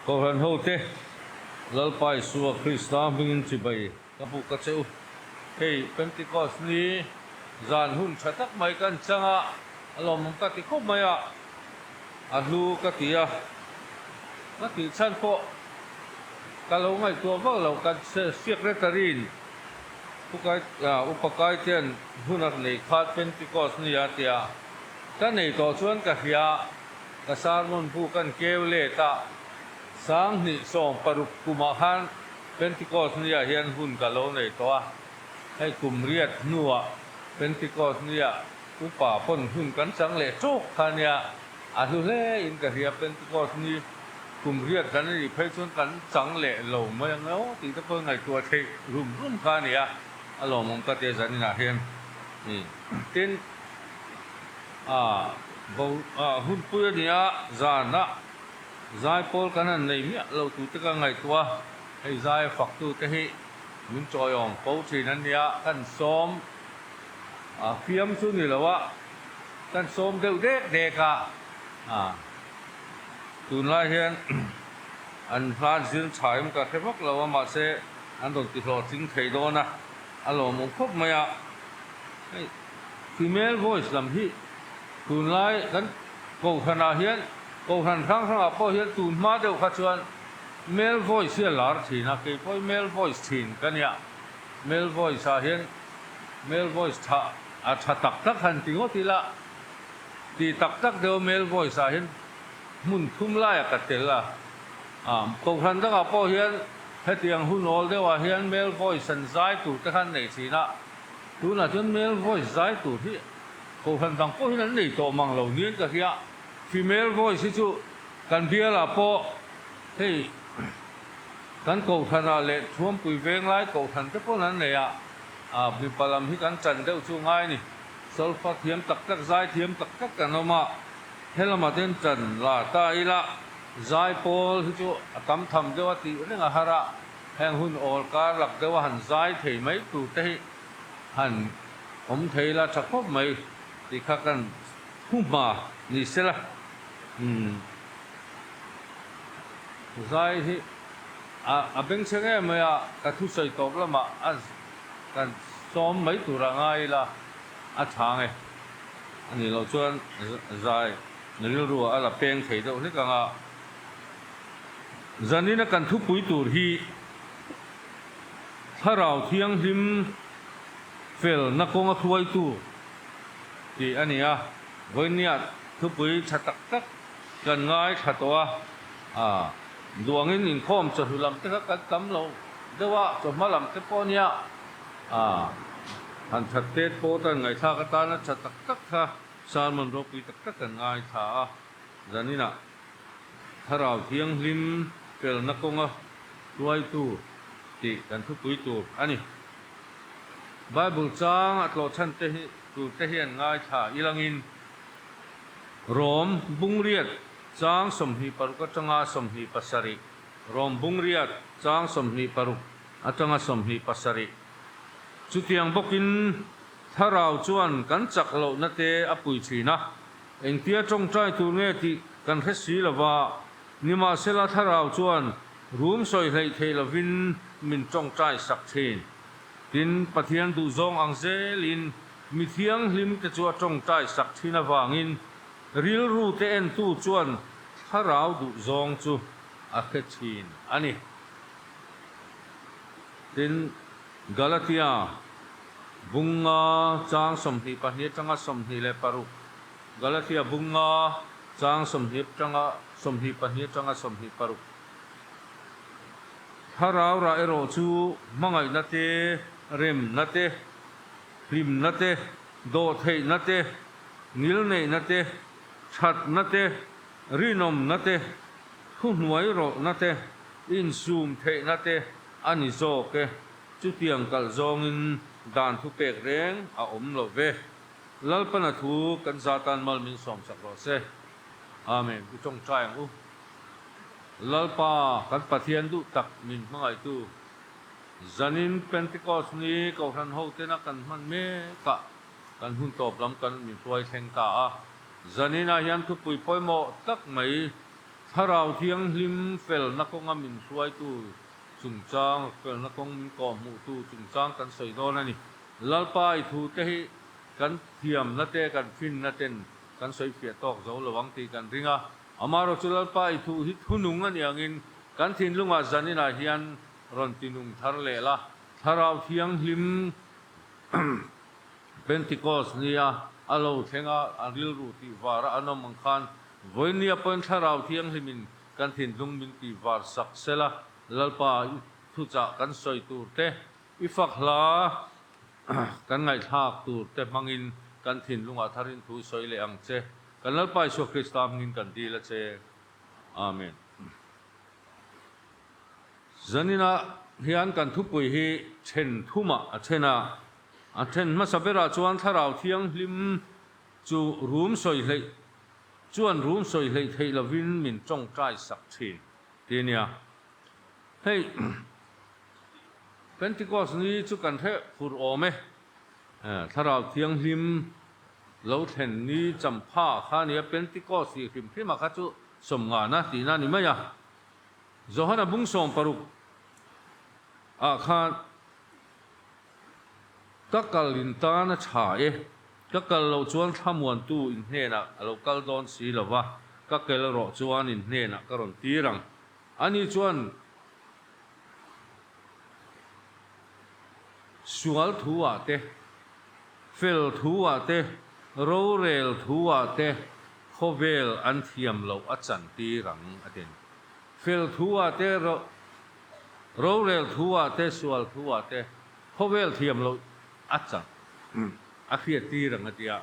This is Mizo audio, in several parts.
Kohhran hote, Lalpa Isua Krista hmingin chibai ka buk a che u. Hei Pentecost ni zan hun tha tak mai kan chang a, a lawmawm ka ti khawp mai a, a hlu ka ti a, ka tih chhan pawh ka lo ngaihtuah vak lo, kan secretary in Upa Kaitean hun a nei khat Pentecost ni a tia, ka nei tawh chuan ka hria. Ka sermon bu kan keu let a, 2016 kumah khan Pentecost niah hian hun ka lo nei tawh a, hei kum riat hnuah Pentecost niah upa pawn hun kan chang leh tawk kha nia, a hlu hle in ka hria Pentecost ni kum riat kan a nih phei chuan kan chang leh lo mai ang emaw tih te pawh ngaihtuah theih rum rum kha a ni a, a lawmawm ka tia zaninah hian tin. A bo a hunpui a nia, zana zaipawl kan han nei miah lo tute ka ngaihtuah a, hei zai faktute hi min chawiawm fo thin a nia, kan sawm a fiam chu ni lo a, kan sawm deuh dek dek a, a tunlai hian an hlan zir thaim ka hre vak lo a, mahse an rawn ti hlawhtling thei dawn a, a lawmawm khawp mai a, hei. Female voice lam hi tunlai kan kohhranah hian kohhran hrang hrangah pawh hian tun hma deuh kha chuan male voice hi a lar thin a, kei pawh hi male voice thin ka nia. Male voice ah hian male voice tha a tha tak tak han ti ngawt ila, ti tak tak deuh male voice ah hian hmun thum laiah ka tel a. Kohhran dangah pawh hian hetiang hun awl deuhah hian male voice an zai tur te khan nei thin a. Tunah chuan male voice zai tur hi kohhran dang pawh hian an nei tawh mang lo niin ka hria. Female voice hi chu kan bialah pawh hei kan kohhranah leh Thuampui Venglai kohhran te pawn an nei a, mipa lam hi kan chan deuh chu ngai a ni. Solfa thiam tak tak, zai thiam tak tak kan awm a, helamah te hian chan la ta ila zai pawl hi chu a tam tham deuh a tih reng a har a. Heng hun awl kar lak deuh a han zai thei mai tur te hi han awm thei la tha khawp mai tih kha kan thu hma ni se la. Umm zai hi a a bengchheng em mai a, ka thusawi tawp lamah a kan sawm mai tur a ngai ila a tha ang e. A nih loh chuan zai rilru ah a la peng thei deuh hlek ang a. Zanina kan thupui tur hi Thlarau Thianghlim felna kawnga hruaitu tih a ni a, vawinia thupui tha tak tak kan ngaithla tawh a, a duangin inkhawm chawhnu lam te kha kan tam lo deuh a, chawhma lam te pawh nia a han that tet pawh tan ngaihthlak atana tha tak tak kha sermon ropui tak tak kan ngaithla a, zaninah. Thlarau Thianghlim felna kawnga hruaitu tih kan thupui tur a ni. Bible chang a tlawhchhan te hi tur te hian ngaithla ilangin Rom Bungriat chang 26 atanga 27, Rom Bungriat chang 26 atanga 27. Chutiang bawkin Thlarau chuan kan chak lohna te a pui thin a. Engtia tawngtai tur nge tih kan hre si lo va, nimahsela thlarau chuan rum sawi hleih theih lovin min tawngtai sak thin. Tin, Pathian duhzawng ang zelin mi thianghlim te chu a tawngtai sak thin avangin rilru te entu chuan thlarau duhzawng chu a hre thin a ni. Tin, Galatia bunga chang 22 atanga 26, Galatia bunga chang 20 atanga 22 atanga 26. Thlarau rah erawh chu hmangaihna te, remna te, hlimna te, dawhtheihna te, ngilneihna te, thatna te, rinawmna te, thuhnuai rawhna te, insum theihna te a ni zawk e. Chutiang kalh zawngin dan thu pek reng a awm lo ve. Lalpana thu kan za tan mal min sawm sak rawh se. Amen. I tawngtai ang u. Lalpa kan Pathian duh tak min hmangaihtu zanin Pentecost ni Kohhran ho tena kan hman mekah kan hun tawp lam kan min hruai thleng ta a. Zaninah hian thupui pawimawh tak mai. Thlarau Thianghlim felna kawnga min hruaitu chungchang, felna kawng min kawhhmuhtu chungchang kan sawi dawn a ni. Lalpa i thute hi kan thiamna te, kan finna ten kan sawi fiah tawk zo lo ang tih kan ring a. Amaherawh chu Lalpa i thu hi thunung a ni angin kan thinlungah zaninah hian rawn tinung thar leh la. Thlarau Thianghlim Pentecost nia a lo thleng a, an rilru tih var a an awm ang khan vawinia pawhin Thlarau Thianghlimin kan thinlung min tih var sak sela, Lalpa i thuchah kan sawi tur te, i fak hla kan ngaihthlak tur te hmangin kan thinlungah tharin thu sawi leh ang che. Kan Lalpa Isua Krista hmingin kan dil a che. Amen. Zaninah hian kan thupui hi then thumah a then a, a then hmasa berah chuan Thlarau Thianghlim chu rum sawi hleih chuan rum sawi hleih theih lovin min tawngtai sak thin ti a nia. Hei Pentecost ni chu kan hreh phur awm e, Thlarau Thianghlim lo thlen ni champha kha a nia, Pentecost tih hrim hrima kha chu sawmngana tihna a ni mai a. Johana bung 16 ah khan ka kal in tan a tha e, ka kal loh chuan thlamuantu in hnenah a lo kal dawn si lo va, ka kel rawh chuan in hnenah ka rawn tir ang. Ani chuan sual thu ah te, fel thu ah te, rorel thu ah te khawvel an thiam loh a chan tir ang a ti a ni. Fel thu ah te, rorel thu ah te, sual thu ah te khawvel thiam loh a chak a hriat tir ang a ti a.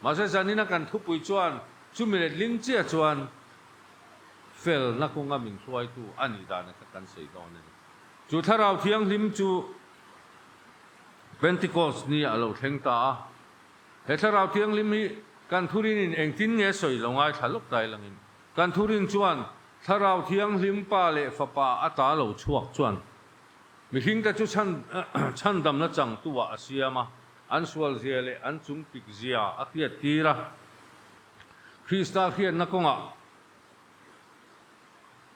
Mahse zanina kan thupui chuan chumi letling chiah chuan felna kawnga min hruaitu a nih dan kha kan sawi dawn a ni. Chu Thlarau Thianghlim chu Pentecost ni ah a lo thleng ta a. He Thlarau Thianghlim hi kan thurinin engtin nge sawi lo ngaithla lawk dai langin Kan thurin chuan Thlarau Thianghlim Pa leh Fapa a ta lo chhuak chuan mihringte chu chhandamna changtu-ah a siam a, an sualzia leh an chungpikzia a hriattir a. Krista hriatna kawngah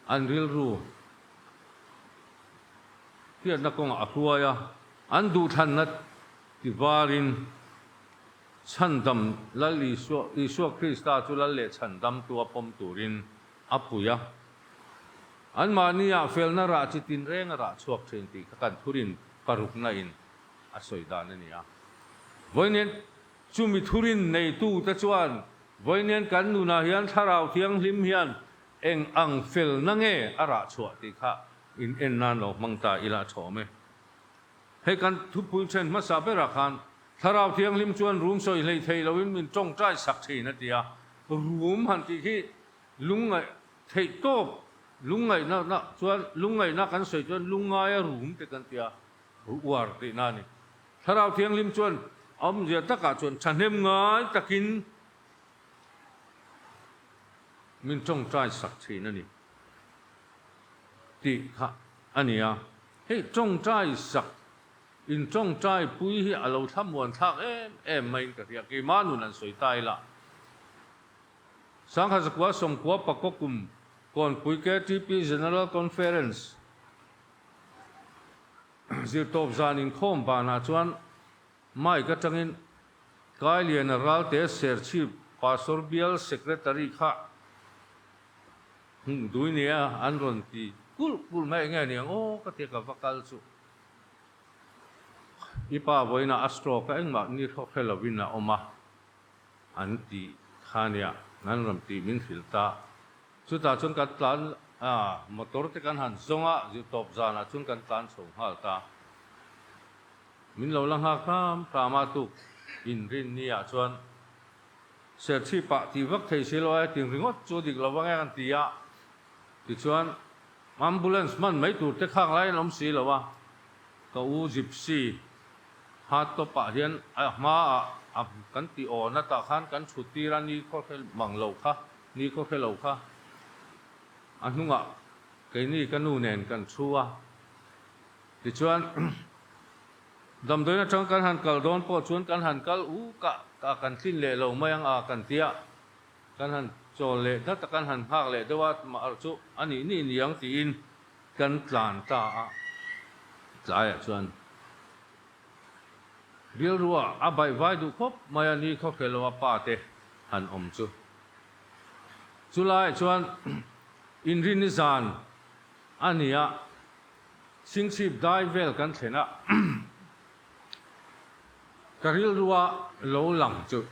an rilru hriatna kawngah a hruai a, an duhthlanna tivarin Chhandam Lal Isua, Isua Krista chu Lal leh Chhandamtu a pawm turin a pui a. Anmahniah felna rah chi tinreng a rah chhuak thin tih kha kan thurin parukna in a sawi dan a ni a. Vawiin chumi thurin neitute chuan vawiin kan nunah hian Thlarau Thianghlim hian eng ang felna nge a rah chhuah tih kha in en nan lo hmang ta ila a tha awm e. Hei kan thupui then hmasa berah khan Thlarau Thianghlim chuan rum sawi hlei thei loin min tawngtai sak thin a ti a. Rum han tih khi lungngaih theih tawp, lungngaihna na chuan lungngaihna kan sawi chuan lungngaia rum te kan ti a, uar tihna a ni. Thlarau Thianghlim chuan a awmzia takah chuan thahnem ngai takin min tawngtai sak thin a ni tih kha a ni a. Hei tawngtai sak In tawngtai pui hi a lo thlamuan thlak em em maiin ka hria, keimah nun an sawi ta ila. Sangha zakua sawmkua pakaw kum Kawnpui KTP General Conference zirtawp zan inkhawm banah chuan mic atangin Kailiana Ralte Serchhip Pastor Bial Secretary kha hmuh dui nia an rawn ti kulh kulh mai enge niang aw ka tia ka va kal chu. I pa vawiinah a stroke a engmah ni hrawk hre lovin a awm a an ti kha nia, an rawn tih min hrilh ta. Chutah chuan kan tlan a, motor te kan han zawng a, zirtawp zanah chuan kan tlan chho nghal ta. Min lo la nghak hram hram a tuk inrinni ah chuan Serchhip ah tih vak thei si lo a, hetiang ringawt chu dik lo vang e an ti a, tichuan Ambulance hman mai tur te khang lai an awm si lo a, ka u Gypsy hat tawp ah hian a hma ah a kan ti aw na tah khan kan chhut tir a ni khaw hre mang lo kha, ni khaw hre lo kha a hnungah keini ka nu nen kan chhu a, tichuan damdawiin atang kan han kal dawn pawh chuan kan han kal u kah kah kan tlin leh lo mai ang a kan tia. Kan han Chawl leh dat a kan han nghak leh deuh a, mah chu a nih nih niang tiin kan tlan ta a. Tlaiah chuan rilrua a baihvai duh khawp mai a, ni khawkhel lo a pa te han awm chu. Chulaiah chuan inrinni zan a ni a, Singchhip dai vel kan thlen a, ka rilrua lo lang chu.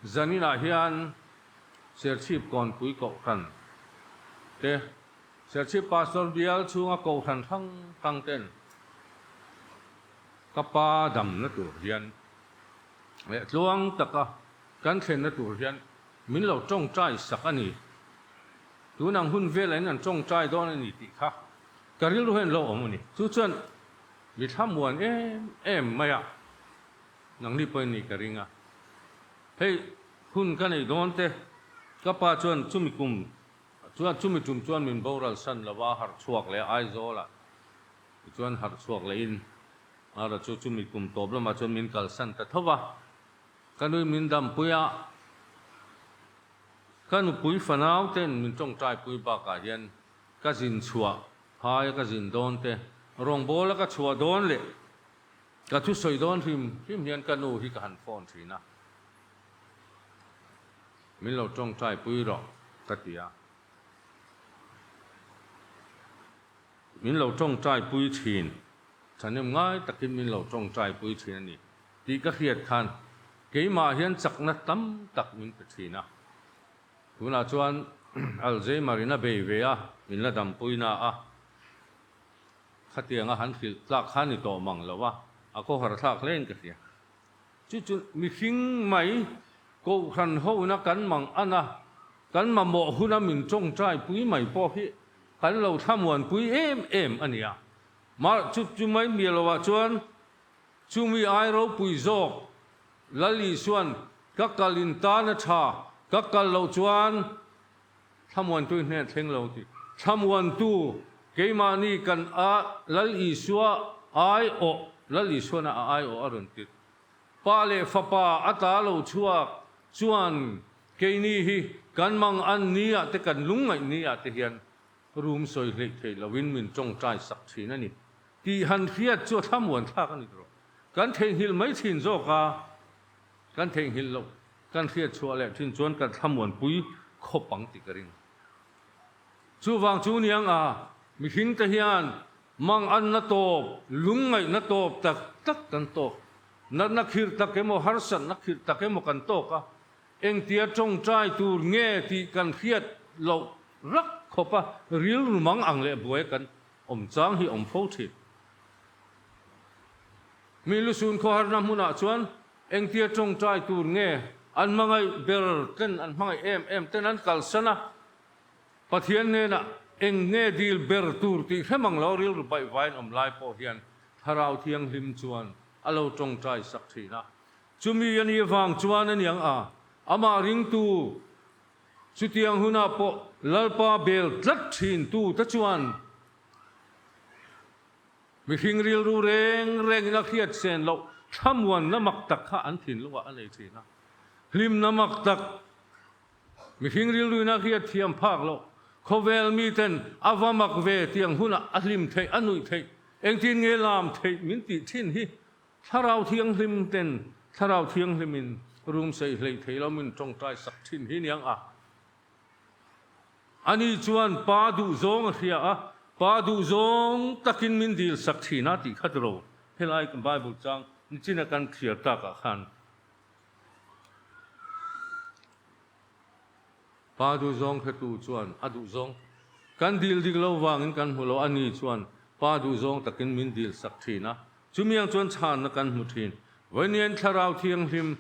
Zaninah hian Serchhip Kawnpui Kohhran te, Serchhip Pastor Bial chhunga Kohhran hrang hrang ten ka pa damna tur hian leh tluang taka kan thlenna tur hian min lo tawngtai sak a ni. Tun ang hun velah in an tawngtai dawn a ni tih kha ka rilru hian lo awm a ni. Chu chuan mi thlamuan em em mai a. Nangni pawhin nih ka ring a. Hei hun ka nei dawn te, ka pa chuan chumi kum chuan chumi tum chuan min boral san lo a, harh chhuak leh Aizawlah tichuan harh chhuak leh in Mara chu chumi kum tawp lamah chuan min kalsan ta tho va. Ka nui min dampui a, ka nupui fanau ten min tawngtaipui bakah hian ka zin chhuah phaia ka zin dawn te, rawngbawla ka chhuah dawn leh Ka thusawi dawn hrim hrim hian ka nu hi ka han phone thin a, min lo tawngtai pui rawh ka ti a. Min lo tawngtai pui thin, thahnem ngai takin min lo tawngtai pui thin a ni tih ka hriat khan keimah hian chakna tam tak min pe thin a. Tunah chuan Alzheimer in a bei ve a, min la dampui na a. Khatianga han hrilh tlak kha ni tawh mang lo a, a khawhar thlak hlein ka hria. Chu chu mihring mai Kohhran hona kan mang an a, kan mamawh huna min tawngtai pui mai pawh hi kan lo thlamuan pui em em a nia. Mah chu chu mai miah loah chuan chumi ai ropui zawk Lal Isuan ka kal in tan a tha, ka kal loh chuan Thlamuantu i hnen thleng lo tih. Thlamuantu, keimahni kan a Lal Isua aiawh, Lal Isuana a aiawh a rawn tirh. Pa leh Fapa a ta lo chhuak chuan keini hi kan mang an ni ah te kan lungngaih ni ah te hian rum sawi hleih theih loin min tawngtai sak thin a ni tih han hriat chu a thlamuan thlak a ni tawh. Kan theihnghilh mai thin zawk a. Kan theihnghilh loh kan hriat chhuah leh thin chuan kan thlamuanpui khawp ang tih ka ring. Chuvang chu niang a, mihring te hian manganna tawp, lungngaihna tawp tak tak kan tawk. Natna khirh tak emaw, harsatna khirh tak emaw kan tawk a, engtia tawngtai tur nge tih kan hriat loh rak khawp a, rilru mang ang leh buai kan awm chang hi awm fo thin. Mi lusun khawharna hmunah chuan engtia tawngtai tur nge an hmangaih ber ten an hmangaih em em ten an kalsan a, Pathian hnenah eng nge dil ber tur tih hre mang lo rilru baihvaiin awm lai pawh hian Thlarau Thianghlim chuan a lo tawngtai sak thin a. Chumi a nih avang chuan a niang a, amah ringtu chutiang hunah pawh Lalpa bel tlat thin tute chuan, Mihring rilru reng rengin a hriat sen loh thlamuanna mak tak kha an thinlungah a nei thin a. Hlimna mak tak, mihring rilruin a hriat thiam phak loh, khawvel miten a va mak ve tiang hunah a hlim theih, a nuih theih, engtin nge lam theih min tih thin hi Thlarau Thianghlim ten Thlarau Thianghlimin rum saih hleih thei lo min tawngtai sak thin hi niang a. Ani chuan Pa duhzawng a hria a, Pa duhzawng takin min dil sak thin a tih kha tiro. Helai kan Bible chang nichina kan thliar takah khan Pa duhzawng hretu chuan a duhzawng kan dil dik lo vangin kan hmu lo, ani chuan Pa duhzawng takin min dil sak thin a, chumiang chuan chhanna kan hmu thin. Vawiin Thlarau Thianghlim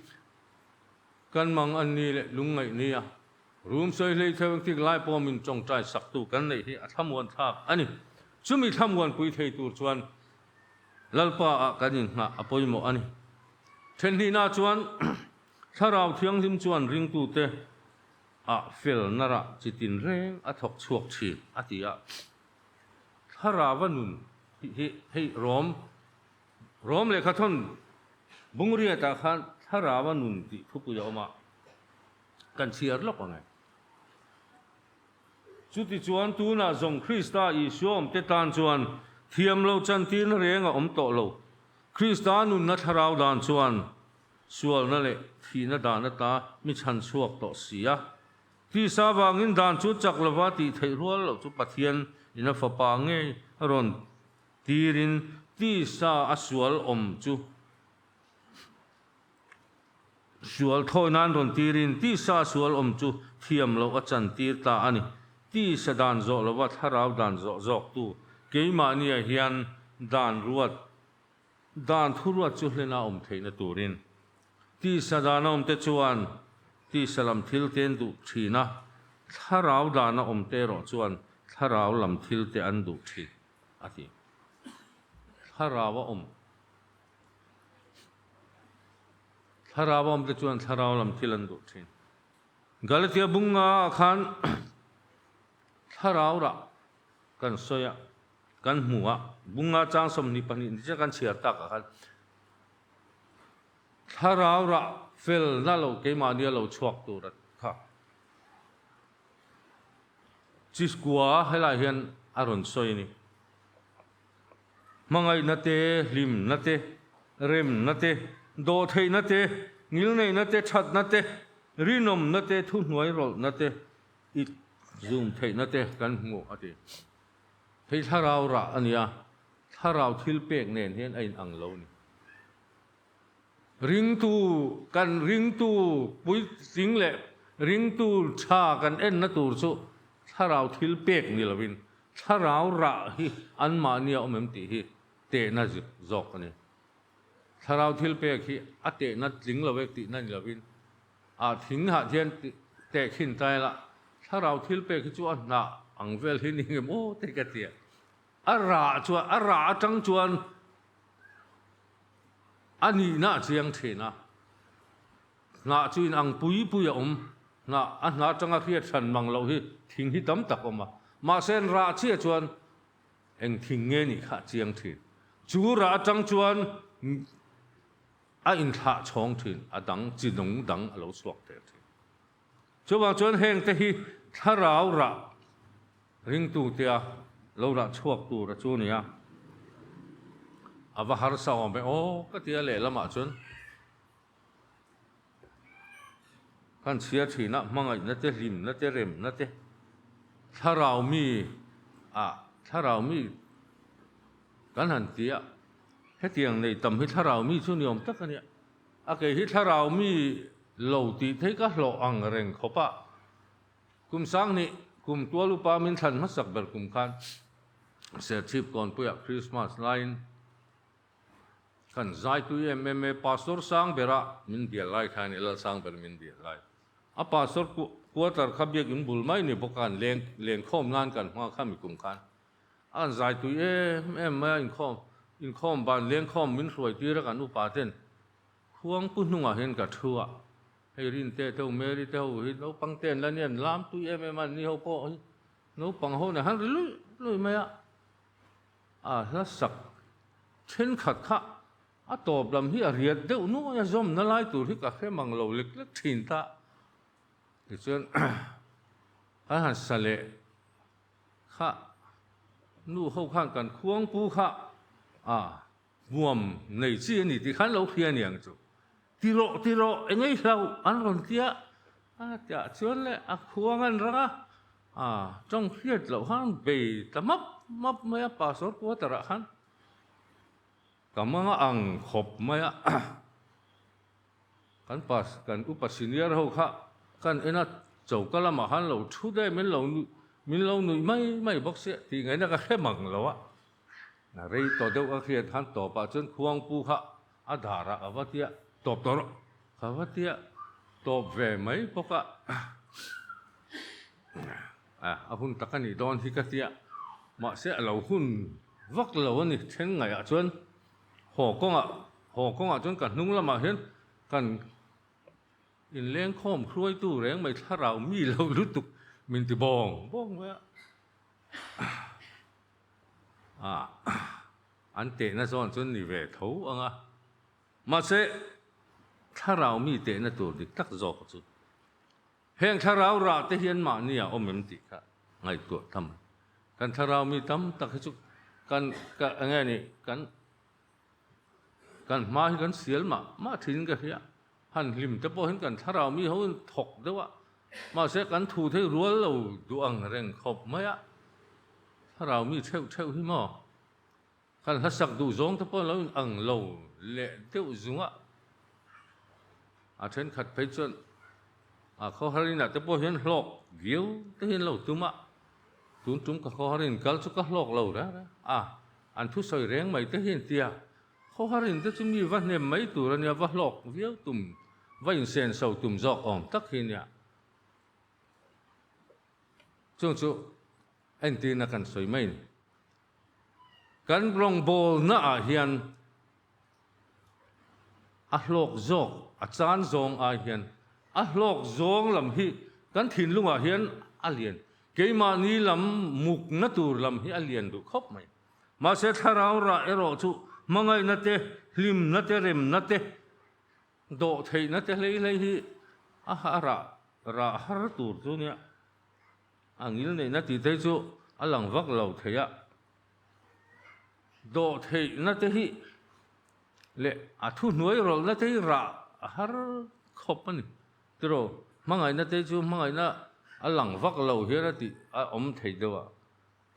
kan mang an ni leh lungngaih nia. Rum sawi hlei theuh engtik lai pawh min tawngtai saktu kan neih hi a thlamuan thlak a ni. Chumi thlamuan pui thei tur chuan Lalpa ah kan inngah a pawimawh a ni. Thenhnihna chuan Thlarau Thianghlim chuan ringtute ah felna rah chi tinreng a thawk chhuak thin a ti a. Thlarauva nun hi hei Rom Rom lehkhathawn Bungriatah khan Thlarauva nun tih thupui a awm a. Kan chhiar lawk ang e. Chutichuan tunah zawng Krista Isua awmte tan chuan thiam lo chantirna reng a awm tawh lo. Krista nunna thlarau dan chuan sualna leh thihna dan ata mi chhan chhuak tawh si a. Tisa vangin dan chu chak lova tih theih rual loh chu Pathian in a fapa ngei rawn tirin tisa a sual awm chu Sual thawi nan rawn tirin tisa sual awm chu thiam loh a chan tir ta a ni. Tisa dan zawh lova thlarau dan zawh zawktu keimahnia hian dan ruat dan thuruat chu hlena awm theihna turin tisa dana awmte chuan tisa lam thil te an duh thin a, thlarau dana awmte erawh chuan thlarau lam thil te an duh thin a ti. Thlarau a awm. Thlarau awmte chuan thlarau lam thil an duh thin. Galatia bunga ah khan thlarau rah kan sawi a, kan hmu a, bunga chang 22 ni chiah kan chhiar tak ah khan thlarau rah felna lo keimahnia lo chhuak tur a kha chiskua helai hian a rawn sawi a ni. Hmangaihna te, hlimna te, remna te, dawhtheihna te, ngilneihna te, thatna te, rinawmna te, thuhnuai rawlhna te, i zum theihna te kan hmu a ti. Hei thlarau rah a nia, thlarau thil pek nen hian a inang lo a ni. Ringtu kan ringtu puitling leh ringtu tha kan enna tur chu thlarau thil pek ni lovin Thlarau rah hi anmahni a awm em tih hi tehna zawk a ni. Thlarau thil pek hi a tehna tling lo e tihna ni lovin a thing hah hian tehkhin ta ila thlarau thil pek hi chu a hnah ang vel hi ni nge maw te ka ti a. A rah chuan a rah atang chuan a nihna a chiang thin a. Hnah chu in ang pui pui a awm. Hnah a hna atanga hriat hran mang loh hi thing hi tam tak awm a. Mahse an rah chiah chuan eng thing nge nih kha a chiang thin. Chu rah atang chuan a inthlah chhawng thin, a dang chi nung dang a lo chhuak tel thin. Chuvang chuan heng te hi thlarau rah ringtutea lo rah chhuak tur a chu nia. A va harsa awm e aw ka tia lehlamah chuan. Kan chhiar thin a, hmangaihna te, hlimna te, remna te, thlarau mi ah thlarau mi kan han ti a, hetiang nei tam hi thlarau mi chu ni awm tak a nia. A kei hi thlarau mi lo tih theih ka hlawh ang reng khawp a, kum sanghnih kum tual upa min thlan hmasak ber kum khan Serchhip Kawnpuiah Christmas laiin Kan zaitui em em e, Pastor sang bera min bial lai kha a ni, Lal sang ber min bial lai. A pastor quarter kha biakin bul mai ni bawk a, an leng lenkhawm nan kan hma kha mikum khan a an zaitui em em mai a, inkhawm inkhawm ban lengkhawm min hruai tir a kan upa ten khuangpu hnungah hian ka thu a, hei Rinte te ho Mary te ho hi naupang te an la nia an lam tui em em a, an ni ho pawh hi naupang ho nen han ri luih luih mai a. A hla sak thenkhat kha a tawp lam hi a riat deuh nuai a, zawmna lai tur hi ka hre mang lo lek lek thin ta. Tichuan kan han sa leh kha nu ho khan kan khuangpu kha a hmuam nei chi a ni tih khan lo hria aniang chu. Ti rawh ti rawh eng ei hlau an rawn tia a tiah chuan le a khuang an rang a, a tawng hriat loh khan bei ta map map mai a pastor quarter ah khan ka mang a ang khawp mai a kan pas kan upa senior ho kha kan en a choka lamah khan lo thu daih min lo min lo nuih mai mai bawk sia tih ngaihna ka hre mang lo a rei tawh deuh a hriat khan tawpah chuan khuangpu kha A darah ka va tia tawp tawh rawh ka va tia tawp ve mai bawk a, a hun tak a nih dawn hi ka tia mahse a lo hun vak lo a ni then ngaihah chuan haw kawngah haw kawngah chuan ka hnung lamah hian kan inlengkhawm hruaitu reng mai thlarau mi lo lutuk min ti bawng bawng mai a. An tehna zawn chu ni ve tho ang a, mahse thlarau mi tehna tur dik tak zawk chu heng thlarau rah te hian mahni a awm em tih kha ngaihtuah tham. Kan thlarau mi tam tak hi chu kan ka enge ni kan kan hma hi kan sial mah mah thin ka hria. Han hlim te pawh hian kan thlarau mi ho in thawk deuh a, mahse kan thu thei rual lo duh ang reng khawp mai a. Thlarau mi theuh theuh hi maw Kan hlasak duh zawng te pawh lo in ang lo leh deuh zung a, a thenkhat phei chuan a khawhar inah te pawh hian hlawk viau te hian lo tum a, tun tum ka khawhar in kal chu ka hlawk lo reng reng a, an thusawi reng mai te hian tia khawhar in te chu mi va hnem mai tur a nia, va hlawk viau tum, va insenso tum zawk awm tak hi nia. Chung chu entirna kan sawi mai a ni. Kan rawngbawlna ah hian a hlawk zawk, a chan zawng ai hian a hlawk zawng lam hi kan thinlungah hian a lian. Keimahni lam mukna tur lam hi a lian duh khawp mai. Mahse thlarau rah erawh chu hmangaihna te, hlimna te, remna te, dawh theihna te hlei hlei hi a rah rah har tur chu nia. A ngil neihna tih te chu a lang vak lo thei a, dawh theihna te hi leh a thuhnuai rawlhna te hi rah a har khawp a ni. Tiraw, hmangaihna te chu hmangaihna a lang vak lo hian a tih a awm thei deuh a,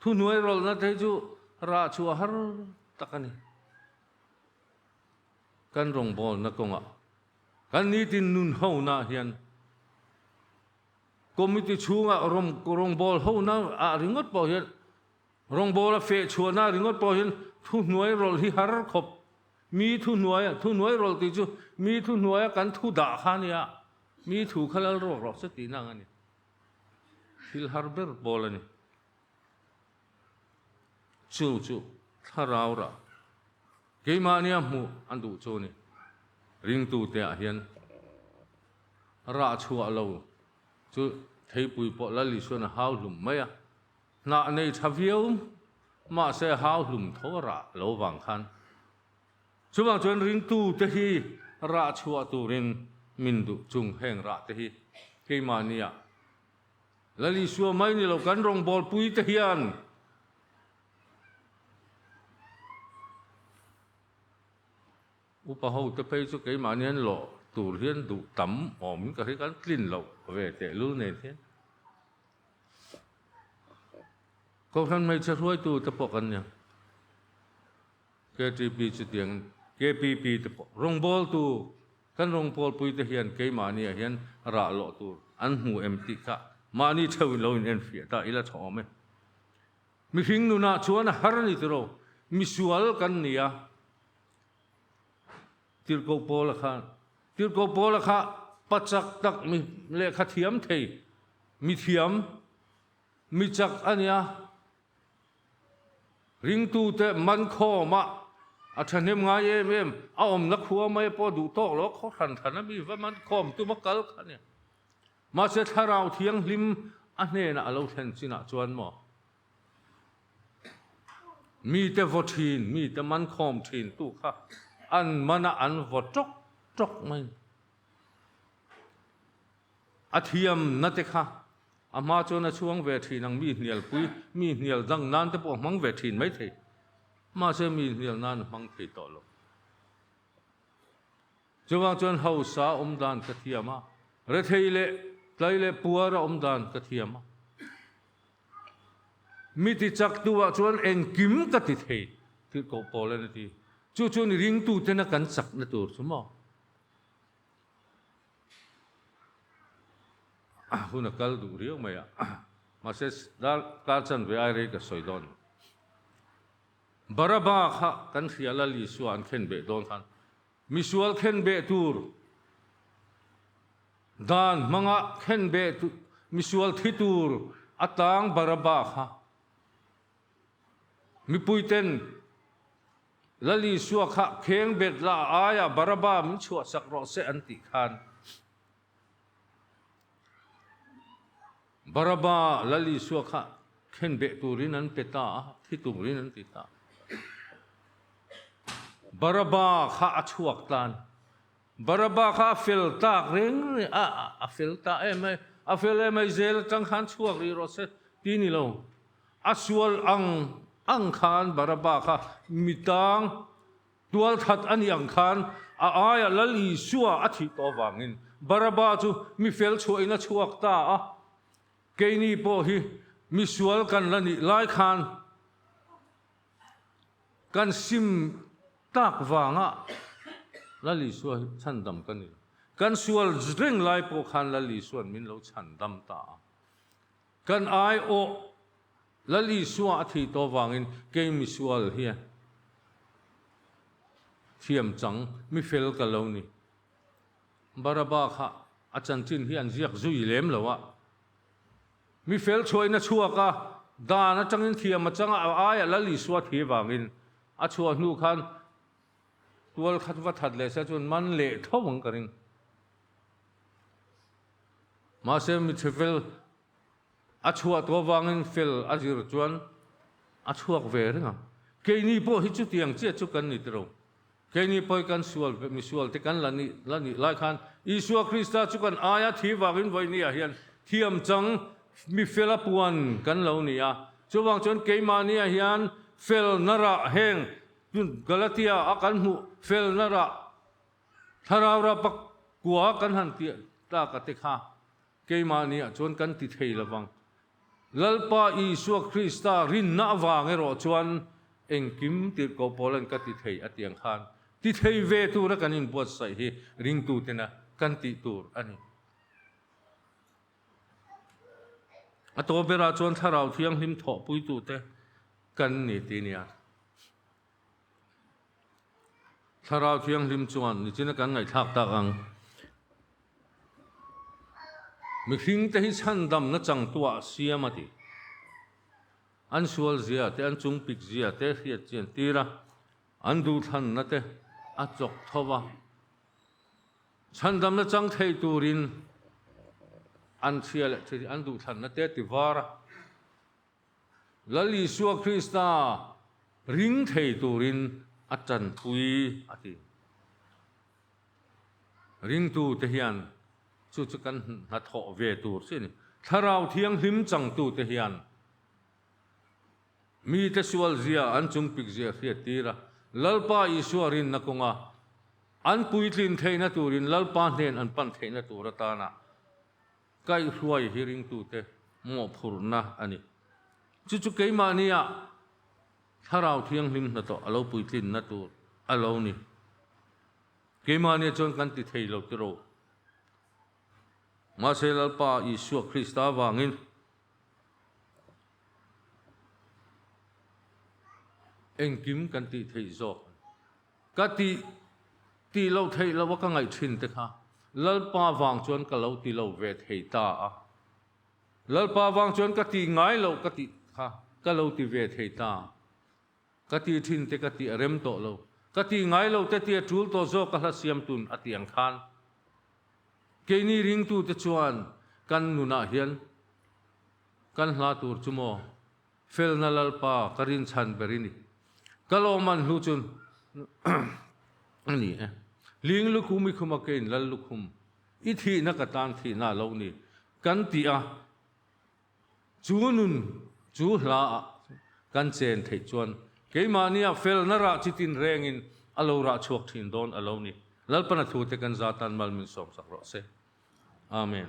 thuhnuai rawlhna te chu rah chu a har tak a ni. Kan rawngbawlna kawngah kan nitin nun hona hian Committee chhunga rawngbâwl hona ah ringawt pawh hian, rawngbâwl a feh chhuahna ringawt pawh hian thuhnuai rawlh hi har khawp. Mi thuhnuai, thuhnuai rawlh tih chu mi thuhnuaia kan thu dah kha a nia, mi thu kha lal rawk rawh se tihna ang a ni. Thil har ber pawl a ni. Chu chu thlarau rah keimahnia hmuh an duh chu a ni. Ringtute ah hian Rah chhuah lo chu theipui pawh Lal Isuan a hau hlum mai a, hnah nei tha viau mahse a hau hlum tho a rah lo vang khan. Chuvang chuan ringtute hi rah chhuah turin min duh chung heng rah te hi keimahnia Lal Isua mai ni lo kan rawngbawlpui te hian Upa ho te phei chu keimahni an lawh tur hian duh tam awmin ka hria kan tlin loh ve tehlul nen hian Kohhran hmeichhe hruaitu te pawh kan nia. KTP chutiang KPP te pawh rawngbawltu kan rawngbawlpui te hian keimahni ah hian rah lawh tur an hmu em tih kha mahni theuhin lo in enfiah ta ila tha awm e. Mihring nunah chuan a har a ni tiraw? Misual kan ni a. Tirhkoh Paula khan, Tirhkoh Paula kha pa chak tak mi lehkha thiam thei, mi thiam, mi chak a nia. Ringtute man khawma a thahnem ngai em em, a awmna khua mai pawh duh tawk lo, khaw hran hran a mi va man khawm tuma kal kha a nia. Mahse Thlarau Thianghlim a hnenah a lo thlen chinah chuan maw mite vaw thin, mite man khawm thin tu kha an mana an vaw tawk tawk mai. A thiamna te kha a hma chuan a chhuang ve thin ang, mi hnialpui, mi hnial dang nan te pawh a hmang ve thin maithei. Mahse mi hnial nan a hmang thei tawh lo. Chuvang chuan hausa awm dan ka thiam a, rethei leh tlai leh puara awm dan ka thiam a. Mi ti chak tu ah chuan engkim ka ti thei tih koh pawl a ni ti. Chu chu ni ringtu tena kan chakna tur chu maw? Hun a kal duh riau mai a, mahse dar kar chanve ai rei ka sawi dawn. Baraba kha kan hria Lal Isua an khen beh dawn khan Misual khenbeh tur dan hmanga khenbeh misual thi tur a tang Baraba kha mipuiten Lal Isua kha khengbet la aia Baraba min chhuahsak rawh se an tih khan Baraba Lal Isua kha khenbeh turin an pe ta a, thi turin an ti ta. Baraba kha a chhuak tan. Baraba kha a fel tak reng reng a, a fel ta em mai, a fel em mai zel atang khan chhuak rih rawh se. ti ni lo. A sual ang ang khan Baraba kha mitang tualthat a nih ang khan a aiah Lal Isua a thih tawh avangin Baraba chu mi fel chhuahin a chhuak ta a. Keini pawh hi misual kan la nih lai khan kan sim tak vanga Lal Isua hi chhandam ka ni lo. Kan sual reng lai pawh khan Lal Isua'n min lo chhandam ta a. Kan aiawh Lal Isua a thih tawh vangin kei misual hian thiam chang mi fel ka lo ni. Baraba kha a chanchin hi an ziak zui lem lo a. Mi fel chhuahina chhuak a, dan atangin thiam a chang a, a aiah Lal Isua thi vangin a chhuah hnu khan tual khat va that leh se chuan man leh tho ang ka ring. Mahse mi chhe fel a chhuah tawh avangin fel a zir chuan a chhuak ve reng ang. Keini pawh hi chutiang chiah chu kan ni tiro. Keini pawh hi kan sual misual te kan la nih la nih lai khan Isua Krista chu kan aia thi vangin vawinia hian thiam chang mi fela puan kan lo ni a. Chuvang chuan keimahnia hian felna rah heng Galatia a kan hmuh felna rah Thlarau rah pakua kan han tih tak a te kha keimahniah chuan kan ti thei lovang. Lalpa Isua Krista rinna avang erawh chuan engkim tirhkoh Paulan ka ti thei a tih ang khan ti thei ve tura kan inbuatsaih hi ringtutena kan tih tur a ni. A tawp berah chuan Thlarau Thianghlim thawhpuitute kan ni ti nia. Thlarau Thianghlim chuan nichina kan ngaihthlak tak ang. Mihringte hi chhandamna changtuah a siam a ti. An sual zia te, an chungpik zia te hriat chian tir a, an duhthlanna te a chawk tho va. Chhandamna chang thei turin an chhia leh thil an duhthlanna te a ti var a. Lal Isua Krista ring thei turin a tanpui a ti. Ringtute hian chu chu kan hnathawh ve tur chi a ni. Thlarau Thianghlim changtute hian mite sualzia an chungpikzia hriattir a, Lalpa Isua rinna kawnga an puitlin theihna turin Lalpa hnen an pan theihna tur atana Kaihhruai hi ringtute mawhphurhna a ni. Chu chu keimahnia Thlarau Thianghlim hnathawh a lo puitlinna tur a lo ni. Keimahnia chuan kan ti thei lo tiraw? Mahse Lalpa Isua Krista avangin engkim kan tih theih zawk a ni. Ka tih tih loh theih loh a ka ngaih thin te kha Lalpa vang chuan ka lo ti lo ve thei ta a. Lalpa vang chuan ka tih ngai loh ka tih kha ka lo ti ve thei ta. Ka tih thin te ka tih a rem tawh lo. Ka tih ngai lo te tih a tul tawh zawk a hla siam tun a tih ang khan. Keini ringtute chuan kan nunah hian kan hla tur chu maw Felna Lalpa ka rinchhan ber i ni. Ka lawmman hnu chun a ni e. Ling lukhum i khum a kein Lal lukhum i thihna ka tan thihna a lo ni kan ti a, chu nun chu hla ah kan chen theih chuan keimahnia felna rah chi tin rengin a lo rah chhuak thin dawn a lo ni. Lalpana thute kan za tan mal min sawmsak rawh se. Amen.